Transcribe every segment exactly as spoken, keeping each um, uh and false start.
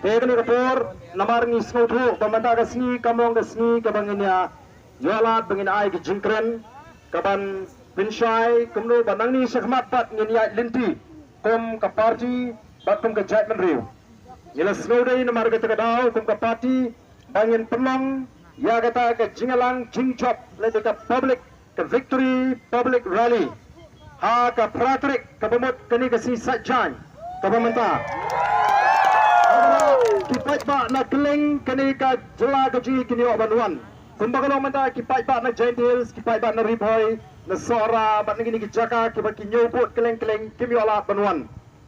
Te kane ka por, namar ngi sngewthuh ba mynta ka sngi kam long ka sngi kaba ngin ïa ïoh lad ba ngin ai ka jingkren kaban pynshai kumno ba nangne shakhmat pat ngin ïaid lynti kum ka party bad kum ka jaitbynriew. Ngi la sngewdei namar kata ka daw kum ka party ba ngin pynlong ïa kata ka jingïalang jingjop lane ka public, ka victory public rally ha ka phra tarik kaba mut kane ka sngi Saitjaiñ kaba mynta. Ki paidbah na kylleng kane ka jylla ka jong ngi kin ïoh ban wan. Kumba ka long mynta ki paidbah na Jaintia Hills, ki paidbah na Ri Bhoi, na Sohra bad na kine ki jaka kiba ki ñiew vote kylleng kylleng kim ïoh lad ban wan.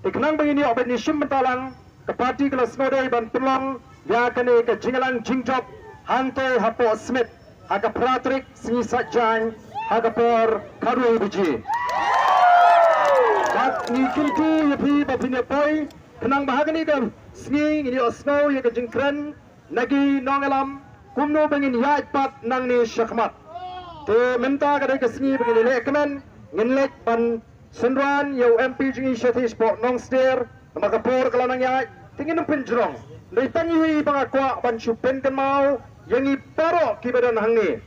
Te khnang ba ngin ïoh ban ïashim bynta lang, ka party ka la sngewdei ban pynlong ïa kane ka jingïalang jingjop hangtei hapoh Smit ha ka phra tarik sngi Saitjaiñ ha ka por khatwei baje. Bad ngi kyntu ïa phi ba phin ïa poi khnang ba ha kane ka sngi ngin ïohsngew ïa ka jingkren na ki nongïalam kumno ba ngin ïaid pat nangne shakhmat. Te mynta ka dei ka sngi ba ngin ïaleh kmen, ngin leit ban synran ïa u M P jong ngi shathie shapoh Nongsder, namar ka por ka la nang ïaid, te ngin ym pynjrong. Dei tang iwei ba nga kwah ban shu pynkynmaw ïa ngi baroh kiba don hangne.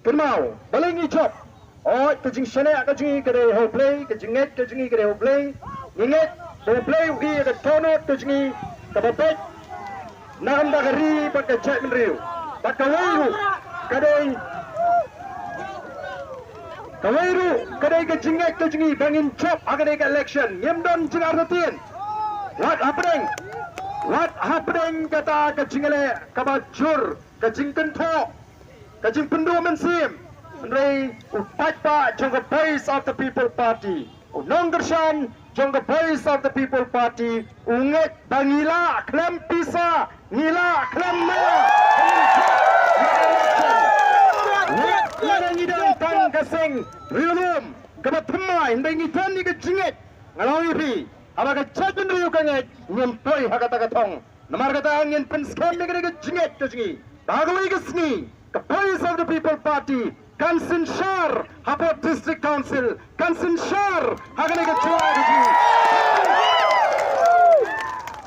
Kynmaw, balei ngi jop? Oi, ka jingshaniah ka jong ngi ka dei ha U Blei, ka jingngeit ka jong ngi ka dei ha U Blei. Ngi ngeit ba U Blei u ïohi ïa ka dohnud ka jong ngi kaba beit na ka bynta ka ri bad ka jaitbynriew. Bad kawei ruh ka dei, kawei ruh ka dei ka jingngeit ka jong ngi ba ngin jop ha kane ka election. Ngim don jingartatien. Wat hapdeng, wat hapdeng kata ka jingleh kaba jur, ka jingkynthoh, ka jingpynduh mynsiem. Hynrei u paidbah jong ka Voice of the People Party, u nongkyrshan jong ka Voice of the People Party, u ngeit ba ngi lah khlem pisa, ngi lah khlem maya. Ngi don tang ka seng riewlum kaba thymmai, hynrei ngi don ïa ka jingngeit. Nga la ong ïa phi, haba ka jaitbynriew ka ngeit, ngim poi ha kata ka thong. Namar kata ngin pynskhem ïa kane ka jingngeit ka jong ngi. Ba ha kawei ka sngi ka Voice of the People Party kan synshar hapoh District Council, kan synshar ha kane ka jylla ka jong ngi.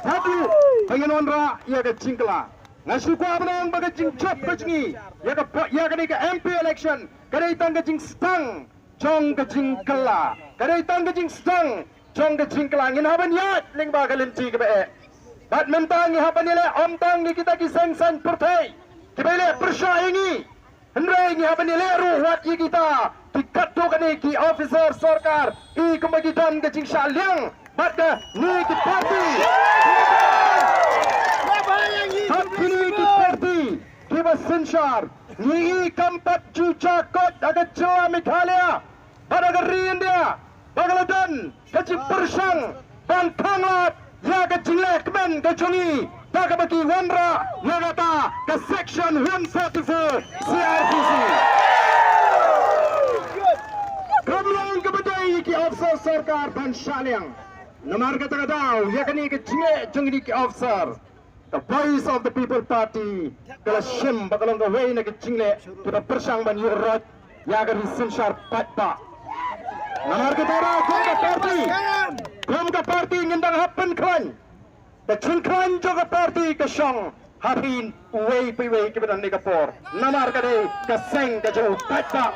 Haduh ba ngin wanrah ïa ka jingkylla. Nga shu kwah ban ong ba ka jingjop ka jong ngi ïa ka, ïa kane ka M P election ka dei tang ka jingsdang jong ka jingkylla, ka dei tang ka jingsdang jong ka jingkylla. Ngin hap ban ïaid lyngba ka lynti kaba eh. Bad mynta ngi hap ban ïaleh ym tang ïa kita ki seng saiñ pyrthei kiba ïaleh pyrshah ïa ngi, hynrei ngi hap ban ïaleh ruh wat ïa kita ki katto katne ki officer sorkar, i kumba ki don ka jingshah liang bad kane ki party. Bad kine ki party kiba synshar, ngi i kam pat ju jakot ha ka jylla Meghalaya bad ha ka ri India ba ka la don ka jingpyrshang ban khanglad ïa ka jingleh kmen ka jong ngi da kaba ki wanrah ïa kata ka Section one forty-four C R P C. Kam long kaba dei ïa ki officer sorkar ban shah liang. Namar kata ka daw ïa kane ka jingleh jong ngi ki officer, ka Voice of the People Party ka la shim ba ka long kawei na ka jingleh kiba pyrshang ban ïuh roi ïa ka ri synshar paidbah. Namar kata ruh kum ka party, kum ka party ngin dang hap pynkhlaiñ. Ka jingkhlaiñ jong ka party ka shong ha phi uwei pa uwei kiba don ha kane ka por. Namar ka dei ka seng ka jong u paidbah.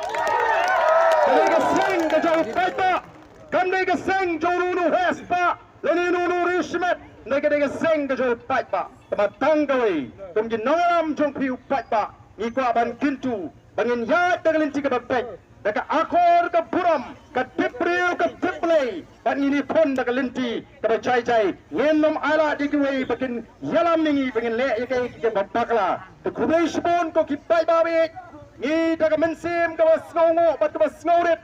Ka dei ka seng ka jong u paidbah. Kam dei ka seng jong uno uno u heh spah lane uno uno u riewshimet, hynrei ka dei ka seng ka jong u paidbah. Te ma tang kawei, kum ki nongïalam jong phi u paidbah, ngi kwah ban kyntu ba ngin ïaid da ka lynti kaba beit, da ka akor ka burom, ka tipbriew ka tipblei, bad ngin ïakhun da ka lynti kaba jai jai. Ngin ym ailad ïa kiwei ba kin ïalam ïa ngi ba ngin leh ïa kaei kaei kaba bakla. Te khublei shibun ko ki paidbah baieit. Ngi da ka mynsiem kaba sngewnguh bad kaba sngewrit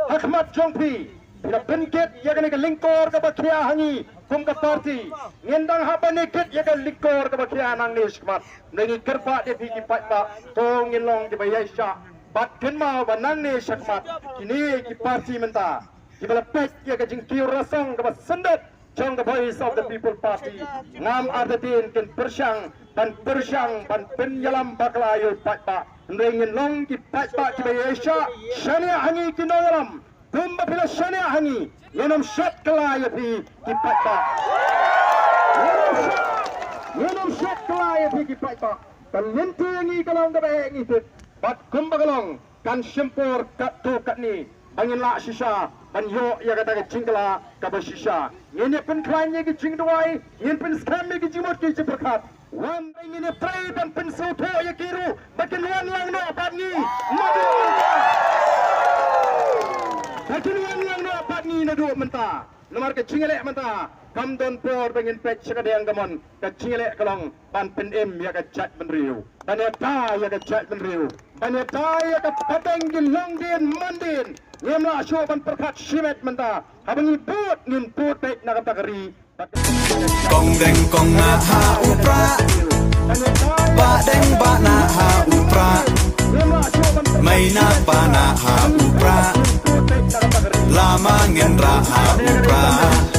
ha khmat jong phi, phi la pynkit ïa kane ka lyngkor kaba khia ha ngi kum ka party. Ngin dang hap ban ïakit ïa ka lyngkor kaba khia nangne shakhmat. Hynrei ngi kyrpad ïa phi ki paidbah, to ngin long kiba ïaishah bad kynmaw ba nangne shakhmat kine ki party mynta kiba la peit ïa ka jingkiew rasong kaba syndet jong ka Voice of the People Party, ngam artatien kin pyrshang ban pyrshang ban pynïalam bakla ïa u paidbah. Hynrei ngin long ki paidbah kiba ïaishah shaniah ha ngi ki nongïalam. Kumba phi la shaniah ha ngi, ngin ym shet kylla ïa phi ki paidbah. Ngin ym shet, ngin Kla ïa phi ki paidbah, ka lynti ngi ka long kaba eh ngi tip. Bad kumba ka long, kan shim por katto katne ba ngin lah shisha ban ïoh ïa kata ka jingkylla kaba shisha. Ngin ïa pynkhlaiñ ïa ki jingduwai, ngin pynskhem ïa ki jingmut ki jingpyrkhat. Wan, ngin ïa trei ban pynsngewthuh ïa ki ruh ba kin wan lang noh bad ngi naduh mynta. Ba kin wan lang noh bad ngi naduh mynta. Namar ka jingïaleh mynta kam don por ba ngin peit sha ka diang ka mon, ka jingïaleh ka long ban pynim ïa ka jaitbynriew, ban ïada ïa ka jaitbynriew, ban ïada ïa ka pateng ki longdien mandien. Ngim lah shuh ban pyrkhat shimet mynta haba ngi bud, ngin bud beit na kata ka ri. Kong deng kong nah ha u prah, ba deng ba nah ha u prah, mei nah pa nah ha u prah, lama ngin rah ha u prah.